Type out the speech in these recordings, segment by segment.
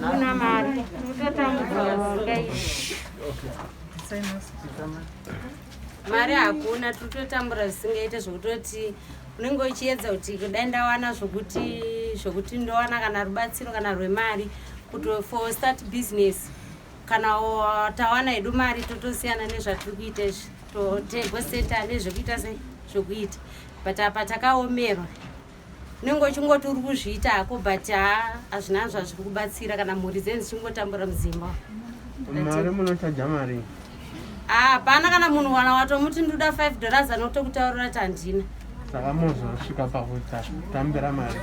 Hakuna mari, tinototambudzika zvisingaiti. Mari hakuna, tototambura zvisingaite, zvekutoti unenge uchiedza kuti kudai ndawana zvokuti ndowana kana rubatsiro kana rwemari kuti for start business. Kana tawana hedu mari, totosiyana nezvatiri kuita izvi, togoseta nezvekuita sei zvokuita, but apa takaomerwa. Unenge uchingoti uri kuzviita hako, but ha, hazvina zvazviri kubatsira kana mhuri dzenyu dzichingotambura mudzimba. Mari, munochaja mari? Hapana kana munhu wana watomuti ndoda $5, anotokutaurira kuti handina. Saka mozosvika pakutambira mari?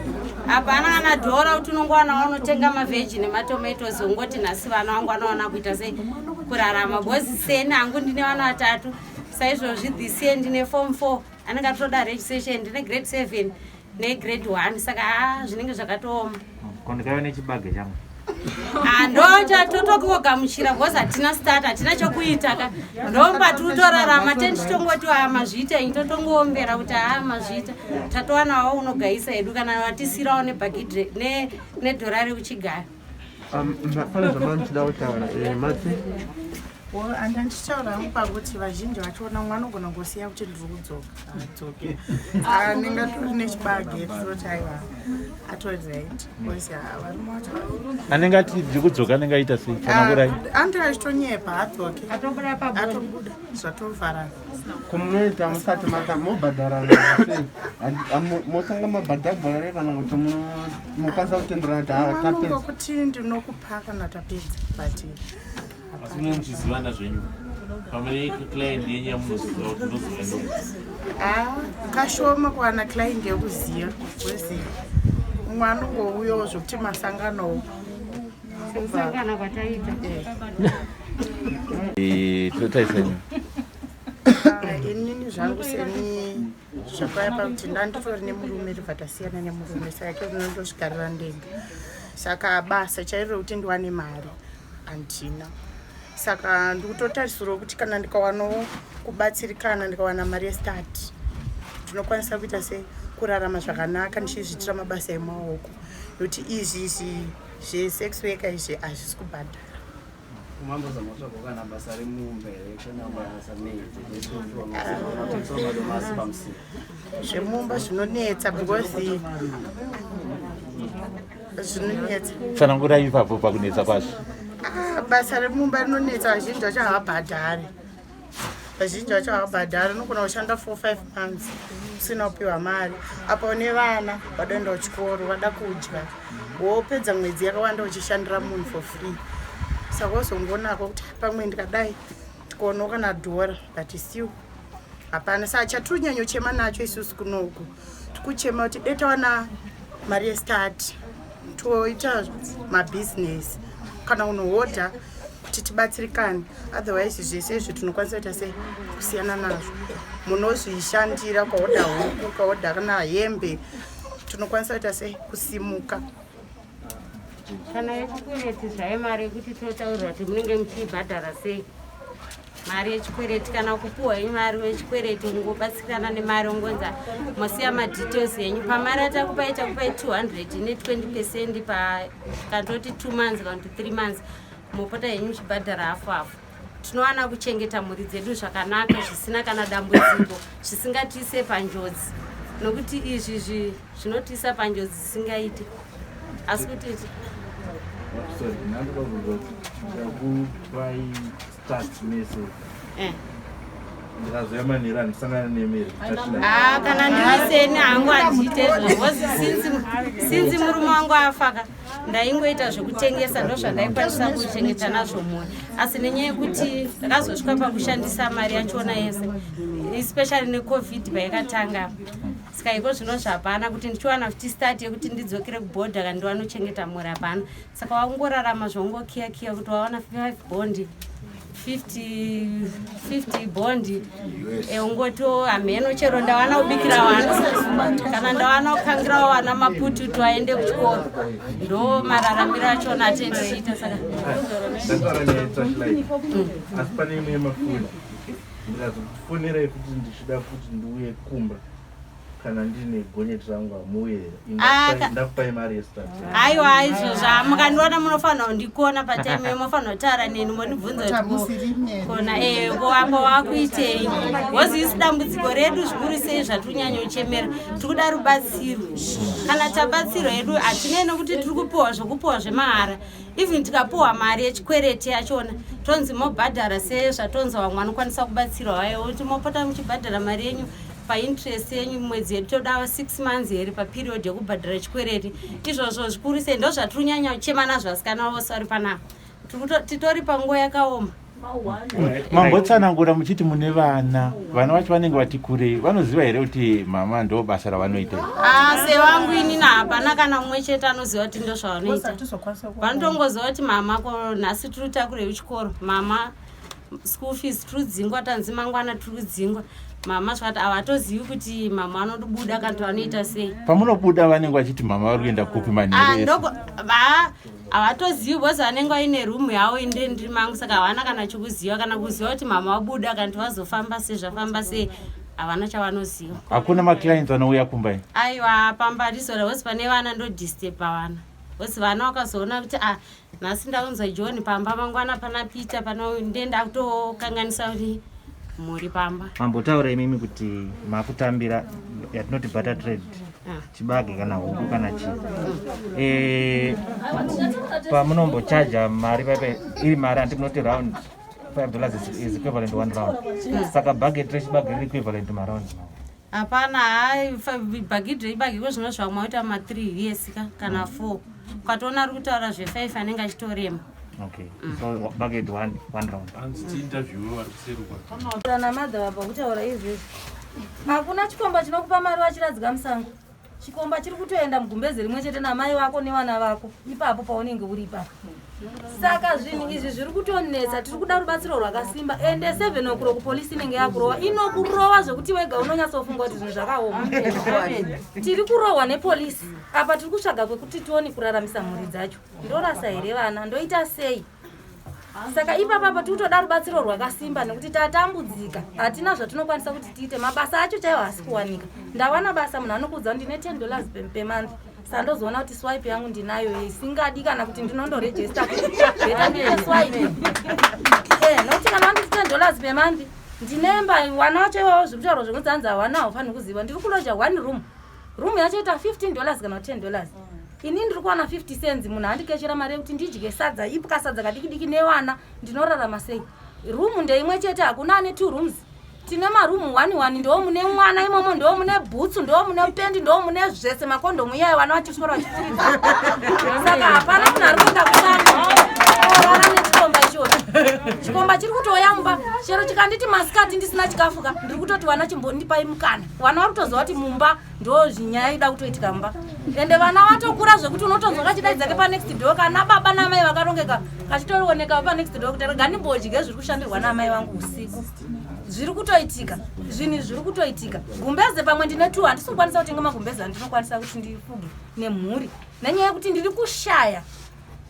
Hapana kana dhora, kuti unongowana waunotenga mavheji nematomatoes, ungoti nhasi vana vangu vanowana kuita sei kurarama, because seni hangu ndine vana vatatu. Saizvozvi this year ndine form 4 anenge atoda registration, ndine grade 7 negrade 1, saka ha, zvinenge zvakatooma. Ko ndikaiva nechibage changu? Ndo chatotokogamuchira because hatina start, hatina chokuita ka, ndomba tiri kutorarama tendichitongoti haa, mazviita ini, totongoombera kuti haa, mazviita, tatowanawo unogaisa hedu kana watisirawo nebhagidhi nedhora rekuchigaya. Pane zvamamuchida kutaura, Matsi? Andandichitaura hangu pakuti vazhinji vachiona mumwe anogona kungosiya kuti ndiri kudzoka, adzoke, anenge atori nechibage, tototi aiwa, atori right, because varume vacho Anenge ati ndiri kudzoka, anenge aita sei? Tsanangurai. Anenge achitonyepa, adzoke. Atobuda pabodi. Atobuda, zvatovharana. Kumunoita musati mata mobhadharana sei? Motanga mabhadhara here kana kuti munokwanisa kutenderana kuti haa, tapedza? Anongokuti ndinokupa kana tapedza, but Asi mune muchizivana zvenyu pamwe client yenyu yamunoziva kuti ndozoenda? Ah, kashoma kuwana client yekuziva, because mumwe anongouyawo zvokuti masanganowo. Sekusangana kwataita. Totaiseni. Ah, inini zvangu seni zvakauya pakuti ndanditori nemurume, tobva tasiyana nemurume, saka ke ndinondozvigarira ndega, saka basa chairo rekuti ndiwane mari handina. Saka ndikutotarisirawo kuti kana ndikawanawo kubatsirikana, ndikawana mari yestart, ndinokwanisa kuita se kurarama zvakanaka ndichizviitira mabasa emaoko, nekuti izvi zvesex worker izvi hazvisi kubhadhara. Umambozama kutsvaga kana basa remumba here, kana basa nei, madomasi pamusika? Zvemumba zvinonetsa, because zvinonetsa. Tsanangurai ipapo pakunetsa kwazvo. Ah, basa remumba rinonetsa, vazhinji vacho havabhadhari, vazhinji vacho havabhadhari. Unogona kushanda 4 5 months usina kupiwa mari, apa une vana vadaenda kuchikoro, vada kudya, wopedza mwedzi yakawanda uchishandira munhu for free. Saka wozongonako kuti pamwe ndikadai tikonawo kana dhora, but still hapana. Saka chatiri kunyanyochema nacho isusu kunoku, tikuchema kuti dai tawana mari yestart, toita mabhizinesi kana unohodha kuti tibatsirikane. Otherwise zvese izvi tinokwanisa kuita sei kusiyana nazvo, munozvishandira, ukahodha huku, ukahodha kana hembe, tinokwanisa kuita sei kusimuka. Kana yechikwereti zvayo, mari yekuti totaurira kuti munenge muchiibhadhara sei mari yechikwereti, kana kupuhwa yenyu mari yechikwereti, ungobatsirana nemari, ungonza mosiya madetails enyu pamari atakupai, takupai 200 ne20 percent pa kana toti 2 months kana kuti 3 months, mopota henyu muchibhadhara hafu hafu. Tinowana kuchengeta mhuri dzedu zvakanaka, zvisina kana dambudziko, zvisingatiise panjodzi, nokuti izvi zvinotiisa panjodzi zisingaiti, asi kuti Sorry, ndandoda kubvunza kuti ndakupai start mese, ndikazoya manheru handisangana nemeri? Ah, kana ndiri seni hangu handiite izvo, because since murume wangu afaka, ndaingoita zvekutengesa, ndo zvandaikwanisa kuchengeta nazvo mhuri. Asi nenyaya yekuti ndakazosvika pakushandisa mari yachona yese, especially neCovid payakatanga, saka iko zvino zvapana kuti ndichiwana futi start yekuti ndidzokere kubhodha kana ndiwanochengeta mhuri, hapana. Saka wangorarama zvongokiyakiya kuti wawana 5 bond, 50 50 bond, ungoti hamheno, chero ndawana kubikira vana kana ndawana kukangirawo vana maputi kuti vaende kuchikoro, ndo mararamiro achona atendichiita. Saka Ndataura nyaya yetrashlight, asi pane imwe yemafoni, ndikazokufonerai futi ndichida futi ndiuye kumba. Kana ndine gonyeti rangu hamuuye, Ah, ndakupai mari yestart. Aiwa, izvozvo mukandiona munofanira kundikona patime iyo, mofanira kutaura neni, mondibvunza kuti kona ko apa wakuitei, because isi dambudziko redu zvikuru sei zvatiri tiri kuda rubatsiro. Kana tabatsirwa hedu, hatinei nokuti tiri kupiwa zvokupiwa zvemahara. Even tikapiwa mari yechikwereti yachona, tonzi mobhadhara sezvatonzi vamwe vanokwanisa kubatsirwa vayo, kuti mopota muchibhadhara mari yenyu painterest yenyu, mwedzi yedu toda 6 months here paperiod yekubhadhara chikwereti. Izvozvo zvikuru sei ndo zvatiri kunyanya kuchema nazvo. Vasikana vose vari panapa, titori panguva yakaoma. Mambotsanangura muchiti mune vana. Vana vacho vanenge vati kurei, vanoziva here kuti mama ndo basa ravanoita? Ah, sewangu inini hapana kana mumwe chete anoziva kuti ndo zvavanoita. Vanotongoziva kuti mama ko nhasi tiri kutakurei kuchikoro, mama school fees tiri kudzingwa, tanzi mangwana tiri kudzingwa, mama zvakati. Havatozivi kuti mama vanobuda kana kuti vanoita sei. Pamunobuda vanenge vachiti mama vari kuenda kupi Ah, manheru ese? Havatozivi because vanenge vaine rumu yavo, inde ndiri mangu, saka havana kana chokuziva, kana kuziva kuti mama vabuda kana kuti vazofamba sei, zvafamba sei, havana chavanoziva. Hakuna maclients anouya kumba iyi? Aiwa, pamba hatizora because pane vana, ndodisturba vana, because vana vakazoona kuti a nhasi ndaunzwa John pamba, mangwana pana Peter pano, ndenda kutokanganisa kuti mhuri pamba. Mambotaura imimi kuti makutambira yatinoti barter trade, chibage kana huku kana chii. Pamunombochaja mari paipa iri mari, handi munoti round $5 is equivalent to one round? Saka bucket rechibage riri equivalent to maround? Hapana, hai, bhagidhi reibage ko zvino zvamwaita ma3 years ka kana 4, ukatoona ari kutaura zve5 anenge achitorema. Okay, so bucket one round. Hanzi tiinterviewe vari kuserukwa. Ana madha vabva kutaura izvezvi, hakuna chikomba chinokupa mari vachiradzika musango. Chikomba chiri kutoenda mugumbeze rimwe chete namai vako nevana vako ipapo paunenge uri ipapo. Saka zvinhu izvi zviri kutonetsa, tiri kuda rubatsiro rwakasimba. Ende 7 o'clock polisi inenge yakurova, inokurova zvekuti wega unonyatsofunga kuti zvinhu zvakaoma. Tiri kurohwa nepolisi apa, tiri kutsvaga kwekuti tione kuraramisa mhuri dzacho. Ndorasa here vana? Ndoita sei? Saka ipapapa tiri kutoda rubatsiro rwakasimba nekuti tatambudzika, hatina zvatinokwanisa kuti tiite. Mabasa acho chaiwo haasi kuwanika. Ndawana basa, munhu anokuudza kuti ndine $10 pemonth, sandozoona kuti swipe yangu ndinayo isingadi kana kuti ndinondorejesta, better ndiite swipe. Nokuti kana wanditi $10 pemonth, ndinemba, wana wacho iwawo zviri kutaurwa zvekunzi hanzi hawana, haufaniri kuziva ndiri kuloja one room, room yacho ita $15 kana $10, ini ndiri kuwana 50 cents. Munhu andikechera mari yekuti ndidye sadza, ipwa sadza kadiki diki nevana, ndinorarama sei? Rumu ndeimwe chete, hakuna ane two rooms. Tine marumu one one, ndo mune mwana imomo, ndo mune bhutsu, ndo mune pendi, ndo mune zvese, makondomu iyayo, vana vachiswera vachipfidza. Saka hapana munhu ari kuenda kusango orara nechikomba ichocho. Chikomba chiri kutouya mumba chero chikanditi masikati ndisina chikafuka, ndiri kutoti vana chimbondipai mukana. Vana vari kutoziva kuti mumba ndo zvinyaya ida kutoitika mumba. Ende vana vatokura zvekuti unotonzwa kachidaidza panext door, kana baba namai vakarongeka, kachitooneka panext door kuti rega ndimbodye zviri kushandirwa naamai vangu usiku. Zviri kutoitika, zvinhu zviri kutoitika. Gumbeze pamwe ndine two, handisi kukwanisa kutenga magumbeze andinokwanisa kuti ndifuge nemhuri nenyaya yekuti ndiri kushaya,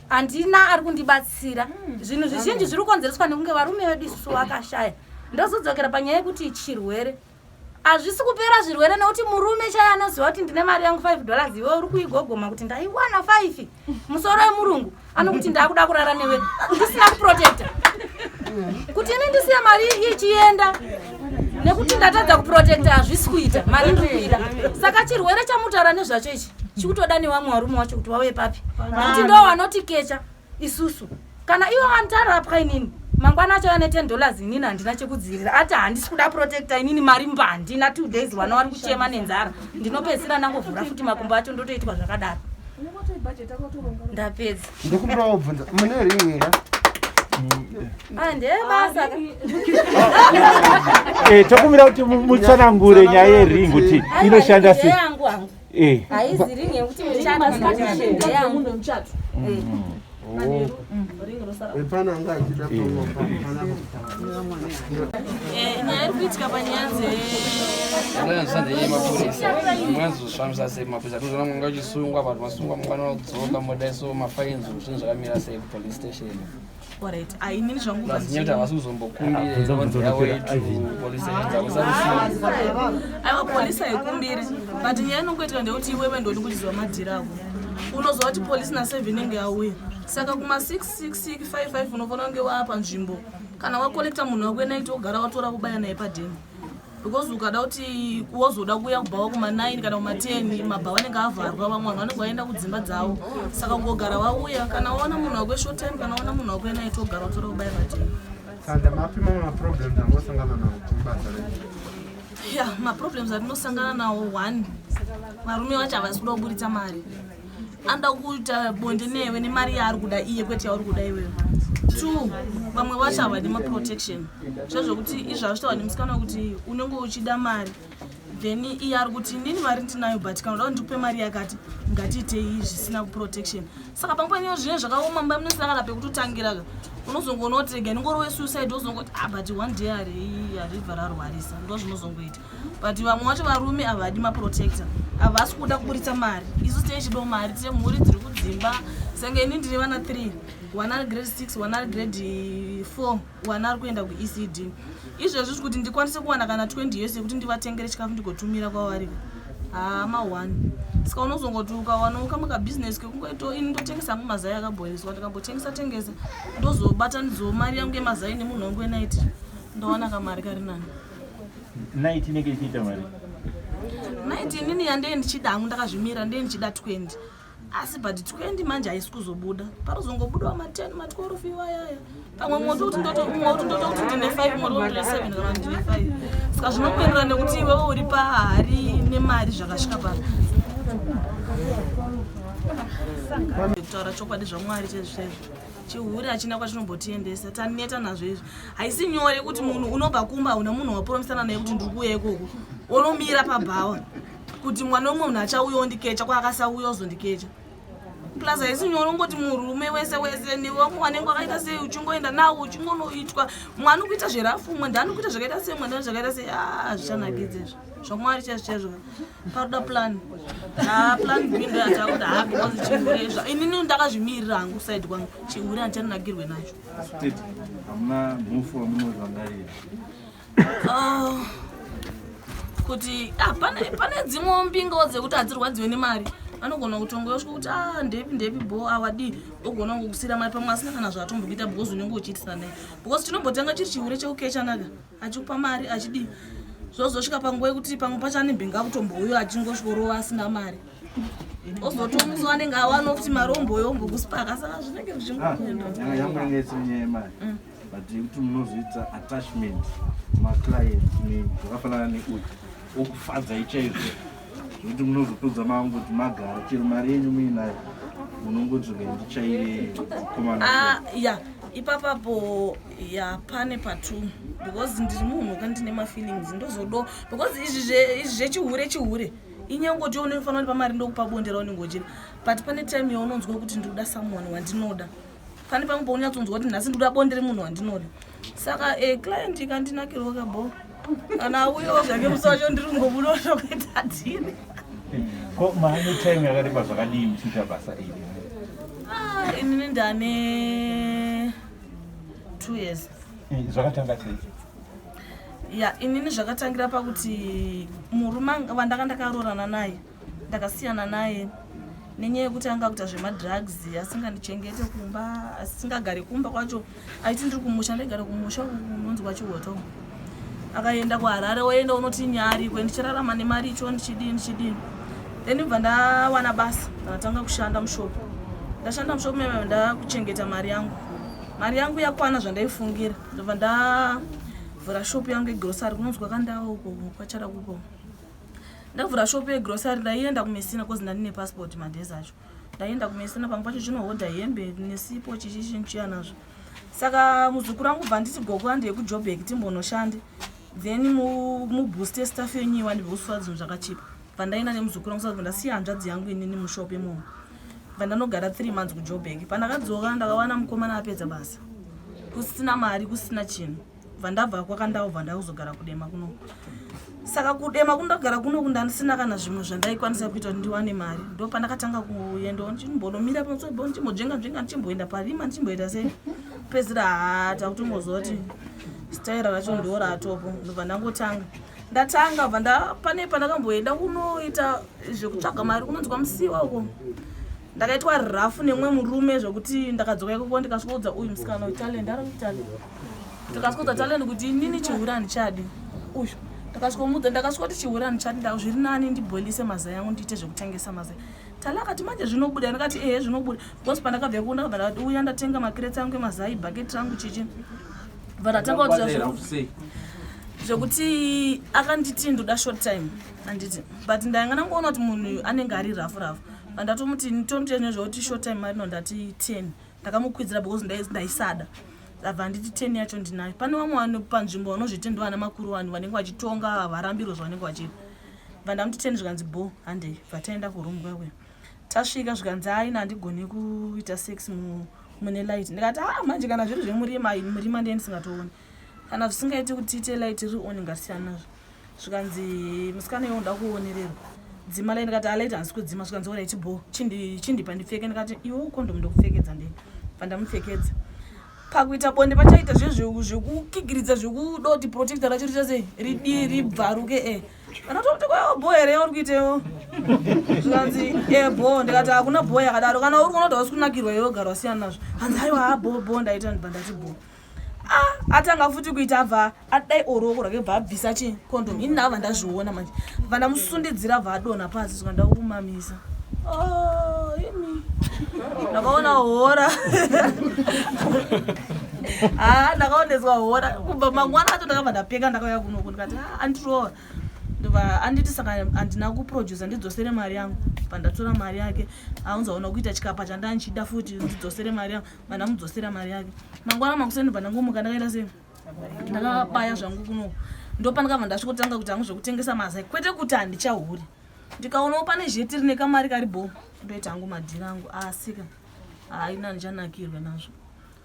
handina ari kundibatsira. Zvinhu zvizhinji zviri kukonzereswa nekunge varume vedu isusu vakashaya. Ndozodzokera panyaya yekuti chirwere hazvisi kupera, zvirwere, nekuti murume chaiye anoziva kuti ndine mari yangu $5, iwe uri kuigogoma kuti ndaiwana 5, musoro wemurungu anokuti ndakuda kurara newe ndisina kuprotecta, kuti ini ndisiye mari ichienda nekuti ndatadza kuprotecta, hazvisi kuita, mari ndiri kuida. Saka chirwere chamutaura nezvacho ichi chikutoda nevamwe varume wacho kuti vauye papi, nekuti ndo vanotikecha isusu. Kana ivo vanotarapwa, inini mangwana acho ane $10, inini handina chekudzivirira, ati handisi kuda protector, inini mari mba handina, 2 days vana vari kuchema nenzara, ndinopedzisira ndangovhura futi makumbo acho, ndotoitwa zvakadaro. Ndapedza. Ndikumbira kubvunza, mune ring here? Ah, ndeyebasa. Tokumbira kuti mutsanangure nyaya yering kuti inoshanda sei. Yangu hangu. Haizi ring yekuti muchato, ndeyangu. Pana anga achida Nyaya iri kuitika panyaya dze mapurisa munazozvifambisa sei mapurisa? Tinozoona mwanga uchisungwa, vanhu vasungwa, mangwana vodzoka, modai. So mafainzi, zvinhu zvakamira sei kupolice station? Alright, ah, inini zvangu Plus nyaya kuti havasi kuzombokumbire on their way to police station dzakusakusunga. Aiwa, polisi haikumbiri, but nyaya inongoitika ndeyekuti iwewe ndodi kuchiziva madhiri ako. Unoziva kuti polisi na7 inenge yauya, saka kuma66655 unofanira kunge waa panzvimbo. Kana wakolekta munhu wako enaiti, wogara watora kubaya naye padheni, because ukada kuti wozoda kuuya kubhawa kuma9 kana kuma10, mabhawa anenge avharwa, vamwe vanhu vanenge vaenda kudzimba dzavo. Saka kungogara wauya, kana waona munhu wako short time, kana waona munhu wako enaiti, wogara watora kubaya padheni. Saka mapi mamwe maproblems angosangana nawo mubasa renyu? Ya, maproblems atinosangana nawo, one, varume vacho havasi kuda kuburitsa mari. Anoda kuita bonde newe nemari yaari kuda iye, kwete yauri kuda iwewe. Two, vamwe vacho havadi maprotection, zvezvokuti izvi hazvitaura nemusikana wekuti unenge uchida mari, then iye ari kuti inini mari ndinayo, but kana uda kuti ndikupe mari yakati, ngatiitei zvisina kuprotection. Saka pamwe panyo zvinenge zvakaoma mumba, munosina kana pekutotangira ka. Unozongoona kuti rega ndingorove suicide, wozongoti, ah, but one day haribva rarwarisa. Ndo zvinozongoita. But vamwe vacho varume havadi maprotector, havasi kuda kuburitsa mari. Isu tine chido mari, tine mhuri dziri kudzimba. Senge ini ndine vana 3, one ari grade 6, one ari grade 4, one ari kuenda kuECD. Izvezvi kuti ndikwanise kuwana kana 20 years yekuti ndivatengere chikafu ndigotumira kwavari, hama 1. Saka unozongoti ukawanawo kamwe kabhizinesi kekungoito, ini ndotengesa hangu mazai akabhoiliswa, ndikambotengesa tengesa, ndozobatanidzawo mari yangu yemazai nemunhu wangu wenaiti, ndowana kamari kari nani. Night inenge ichiita mari? Night inini yandee ndichida hangu, ndakazvimira, ndee ndichida 20, asi but 20 manje haisi kuzobuda. Parozongobudawo ma10, ma12 iwayaya. Pamwe moto kuti moti ndoto kuti ndine 5, moto ndine 7 kana ndine 5. Saka zvinokuenderana nekuti iwewe uri pahari nemari zvakasvika pano. Kutaura chokwadi, zvaMwari chaizvo chaizvo, chihure hachina kwachinombotiendesa. Taneta nazvo izvi. Haisi nyore kuti munhu unobva kumba, hauna munhu wapromisana naye kuti ndiri kuuya ikoko, unomira pabhawa kuti mwana wemumwe munhu achauya ondikecha, kwaakasauya ozondikecha. Plus haisi nyore ungoti murume wese wese newamwe wanenge wakaita sei, uchingoenda nawo, uchingonoitwa mwana ukuita zverafu, umwe ndani kuita zvakaita sei, umwe ndani zvakaita sei. Hazvichanakidza izvo. ZvaMwari chaizvo chaizvo, paroda plan. Ha, plan B ndo yatakuti. Ha, because chihure inini ndakazvimirira hangu side kwangu, chihure handichanakirwe nacho. State hamuna mufu wamunorangarira? Ah, kuti ah, pane dzimwewo mbingawo dzekuti hadzirwadziwe nemari. Anogona kutongoyosvika kuti a ndepi ndepi bo awadii, ogona kungokusiyira mari, pamwe asina kana zvaatombokuita, because unenge uchiitisana naye. Because chinombotanga chiri chihure chekukechanaka, achikupa mari, achidii, zvozosvika panguva yekuti pamwe pacho ane mbinga akutombouyo, achingosvikorova asina mari, ozotomusa anenge awanawo kuti mari omboyombokusipaka. Saka zvinenge zvichingoenda. Yangu yange isiri nyaya yemari, but yekuti munozoita attachment maclient zvakafanana neuyu okufadzai chaizvo, zvekuti munozopedza mangoti magara chero mari yenyu muinayo, munongodzoka ndichaire mukomana. Ah, ya, ipapapo ya, pane patu, because ndiri munhu ka ndine mafeelings, ndozodo, because izvi zvechihure, chihure inyangoti unofanira kuti pamari ndokupa bonde raunenge uchida, but pane time yaunonzwa kuti ndikuda someone wandinoda. Pane pamwe paunyatsonzwa kuti nhasi ndikuda bonde remunhu wandinoda. Saka client ikandinakirwa kabo, kana auyawo zvake musi wacho, ndiri kungobudawo zvokuita dhini. Ko maane time yakareba zvakadii muchiita basa iri? Ah, inini ndane 2 years. Zvakatanga sei? Ya, inini zvakatangira pakuti murume wandanga ndakaroorana naye, ndakasiyana naye nenyaya yekuti anga kuita zvemadrugs, asingandichengete kumba, asingagari kumba kwacho. Aiti ndiri kumusha, ndaigara kumusha kunonzi kwaChihoto. Akaenda kuHarare, oenda unoti nyarikwe, ndichirarama nemari icho, ndichidii ndichidii. Then bva ndawana basa, ndatanga kushanda mushopu. Ndashanda mushopu meme, ndakuchengeta mari yangu. Mari yangu yakwana zvandaifungira, ndobva ndavhura shopu yangu yegrosary kunonzi kwakandawo uko kwachara kuko. Ndavhura shopu yegrosary, ndaienda kuMessina cause ndandine passport madhezi acho. Ndaienda kuMessina, pamwe pacho chinohodha hembe nesipo, chichichi chiya nazvo. Saka muzukuru wangu bva nditi, "Gogo, handei kuJobek timbonoshande, then mubooste staff yenyu iwandibve kusuwa zvinhu zvakachipa." Bva ndaenda nemuzukuru wangu, saka ndasiya hanzvadzi yangu inini mushopu imomo. Bva ndanogara 3 months kuJoburg. Pandakadzoka ndakawana mukomana apedza basa. Kusina mari, kusina chinhu. Bva ndabva kwakandau bva ndakuzogara kudema kuno. Saka kudema kundagara kuno kundandisina kana zvimwe zvandaikwanisa kuita kuti ndiwane mari. Ndo pandakatanga kuendawo ndichimbonomira pamusoro ndichimbodzvenga dzvenga ndichimboenda parima ndichimboita sei. Pedzisira haa takutongoziva kuti staira racho ndo ratopo ndobva ndangotanga. Ndatanga bva nda pane pandakamboenda kunoita zvekutsvaga mari kunonzi kwamusiwa uko. Ndakaitwa rafu nemumwe murume zvekuti ndakadzoka ikoko ndikasvikoudza uyu musikana uyu Talent ari kuTalent. Ndakasvikoudza Talent kuti inini chihure handichadi. Uyu ndakasvikomuudza ndakasvikoti chihure handichadi ndau zviri nani ndibhoilise mazai angu ndiite zvekutengesa mazai. Tale akati manje zvinobuda ndikati ehe zvinobuda because pandakabva ikoko ndakabva ndauya ndatenga makiretsi angu emazai bhaketi rangu chichi. Bva ndatanga kuti zvekuti akanditi ndoda short time anditi but ndainga ndangoona kuti munhu anenge ari rafu rafu pandatomuti tomuti nezvekuti short time mari no ndati 10 ndakamukwidzira because ndaisada abva anditi 10 yacho ndinayo pane vamwe vanhu panzvimbo vanozviti ndovana makuru vanhu vanenge vachitonga havarambirwe zvavanenge vachiita bva ndamuti 10 zvikanzi bo handei bva taenda kuroom kwakwe tasvika zvikanzi aina handigoni kuita sex mune light ndikati a ah, manje kana zviri zvemurima murima ndiye ndisingatooni kana zvisingaiti kuti tiite light riri on ngasiyana nazvo zvikanzi musikana iwe unoda kuonererwa dzima light ndikati alight ah, handisi kudzima zvikanzi orit bo chindipa ndipfeke ndikati iwe ukondomu ndokupfekedza ndini pandamupfekedza pakuita bonde pachaita zvekukigiridza zvekuda kuti protector racho riita sei ridii ribvaruke e eh. Anatokuti kwayo bho here yauri kuitewo? Zvikanzi e bho ndikati hakuna bho yakadaro kana uri kuona kuti hausi kunakirwa iwe gara wasiyana nazvo. Hanzi aiwa ha bho bho ndaita ndibva ndati bho. Ah atanga futi kuita abva adai oruoko rwake bva abvisa chi condom ini ndabva ndazviona manje. Bva ndamusundidzira bva adonha pasi zvika ndakumamisa. Oh imi. Ndakaona hora. Ah ndakaoneswa hora kubva mangwana acho ndakabva ndapeka ndakauya kunoku ndikati ah andiroora. Ndobva anditi saka handina kuproducer ndidzosere mari yangu pandatora mari yake aunzaona kuita chikapa chandanchida futi ndidzosere mari yangu vandamudzosera mari yake mangwana makuseni ndobva ndangomuka ndakaita sei ndakabaya zvangu kunoku ndopandakabva ndasvikotanga kuti hangu zvekutengesa mazai kwete kuti handichahuri ndikaonawo pane zheti rine kamari kari bho ndoita hangu madhiri angu asika haina handichanakirwe nazvo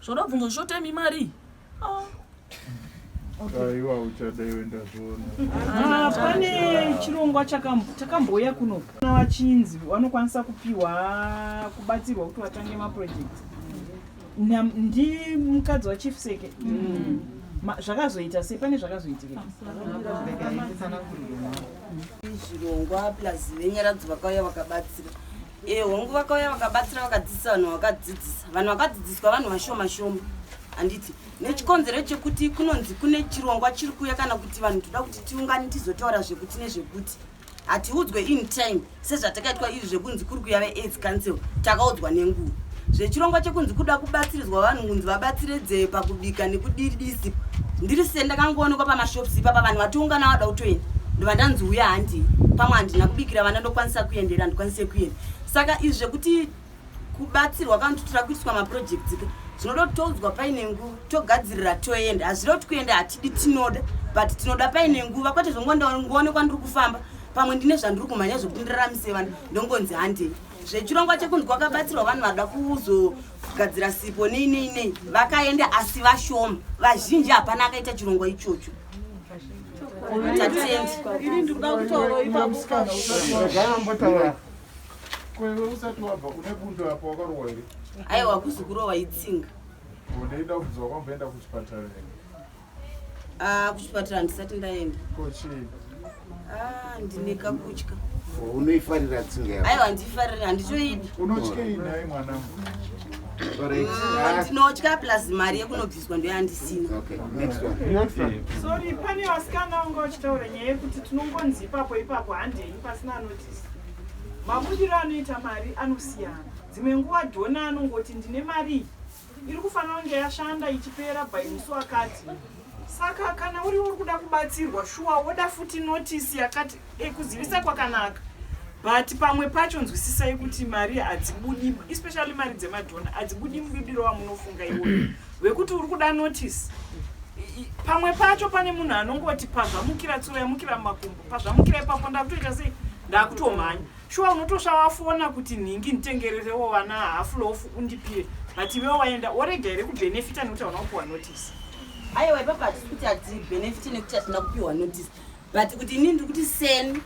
zvoda bvunzo zvotemi mari oh. Aiwa uchada iwe ndazviona. Ah, pane chirongwa chakambouya kuno vachinzi vanokwanisa kupiwa kubatsirwa kuti vatange maproject ndi mukadzi wachief seke mm. Zvakazoita sei pane zvakazoitika zvirongwa plus venyaradzo vakauya vakabatsira e hongu vakauya vakabatsira vakadzidzisa vanhu vakadzidzisa vanhu vakadzidziswa vanhu vashoma shoma handiti nechikonzero chekuti kunonzi kune chirongwa chiri kuuya kana kuti vanhu toda kuti tiungane tizotaura zvekuti nezvekuti hatiudzwe in time sezvatakaitwa izvi zvekunzi kuri kuuya veaids council takaudzwa nenguva zvechirongwa chekunzi kuda kubatsiridzwa vanhu kunzi vabatsiridze pakubika nekudidisi ndiri se ndakangoonekwa pamashops ipapa vanhu vatiungana vada kutoenda ndobva ndanzi uya handii pamwe handina kubikira vana ndokwanisa kuendera handikwanise kuenda saka izvi zvekuti kubatsirwa kana kuti tira kuitiswa maprojects ke zvinoda kuti toudzwa paine nguva togadzirira toenda hazvida kuti kuenda hatidi tinoda but tinoda paine nguva kwete zvongongoonekwa ndiri kufamba pamwe ndine zvandiri kumhanya zvekuti ndiraramise vanhu ndongonzi handei zvechirongwa chekunzi kwakabatsirwa vanhu vada kuzogadzira sipo nei nei nei vakaenda asi vashoma vazhinji hapana akaita chirongwa ichocho tatendi Kwewe usati wabva une bundo apo wakarohwa here? Aiwa kuzi kurohwa itsinga. Unoida kubvunza wakamboenda kuchipatara here? Ah, kuchipatara handisati ndaenda. Ko chii? Ah, ndine kakutya. Unoifarira tsinga yako? Aiwa handiifariri handitoidi. Unotyei nhai mwanangu? Ndinotya plus mari yekunobviswa ndoyandisina. Okay, next one. Next one. Sorry, pane vasikana vanga vachitaura nyaya yekuti tinongonzi ipapo ipapo handei pasina notice. Mabudiro anoita mari anosiyana. Dzimwe nguva Dhona anongoti ndine mari iyi iri kufanira kunge yashanda ichipera by musi wakati. Saka kana uri uri kuda kubatsirwa shuwa woda futi notice yakati e, kuzivisa kwakanaka but pamwe pacho nzwisisai kuti mari hadzibudi especially mari dzemadhona hadzibudi mubudiro wamunofunga iwoyo wekuti uri kuda notice pamwe pacho pane munhu anongoti pazvamukira tsuro yamukira mumakumbo pazvamukira ipapo ndakutoita sei ndakutomhanya Shuwa unotosva wafona kuti nhingi nditengererewo vana half loaf undipire, but iwe waenda worega here kubhenefita nekuti hauna kupiwa notice? Aiwa, ipapo hatisi kuti hatibhenefiti nekuti hatina kupiwa notice, but kuti inini ndiri kuti seni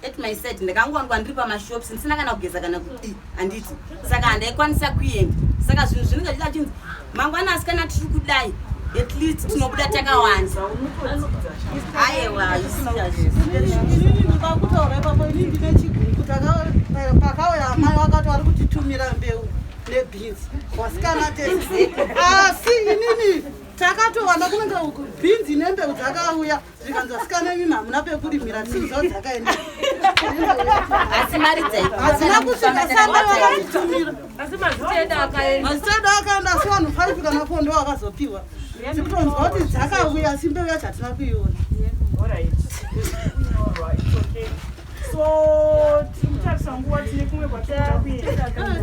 at my side ndakangowanikwa ndiri pamashops ndisina kana kugeza kana kudii, handiti? Saka handaikwanisa kuenda. Saka zvinhu zvinenge zvichida chinzi mangwana asikana tiri kudai, at least tinobuda takawanda. Aiwa. Inini ndoda kutaura ipapo. Inini ndine chiguku. Pakauya amai vakati vari kutitumira mbeu nebhinzi, wasikana tese, asi inini takatowana kunenge uku bhinzi nembeu dzakauya, zvikanzi vasikana imimi hamuna pekurimira, tisiuzawo dzakaenda. Asi mari Hadzina kusvika samba vakatitumira. Asi mazita edu akaenda. Mazita edu akaenda, asi vanhu 5 kana 4 ndo vakazopiwa. Tikutonzwa kuti dzakauya, asi mbeu yacho hatina kuiona. Alright. Alright, okay. So tiri kutarisa nguva, tine kumwe kwatinoda kuenda.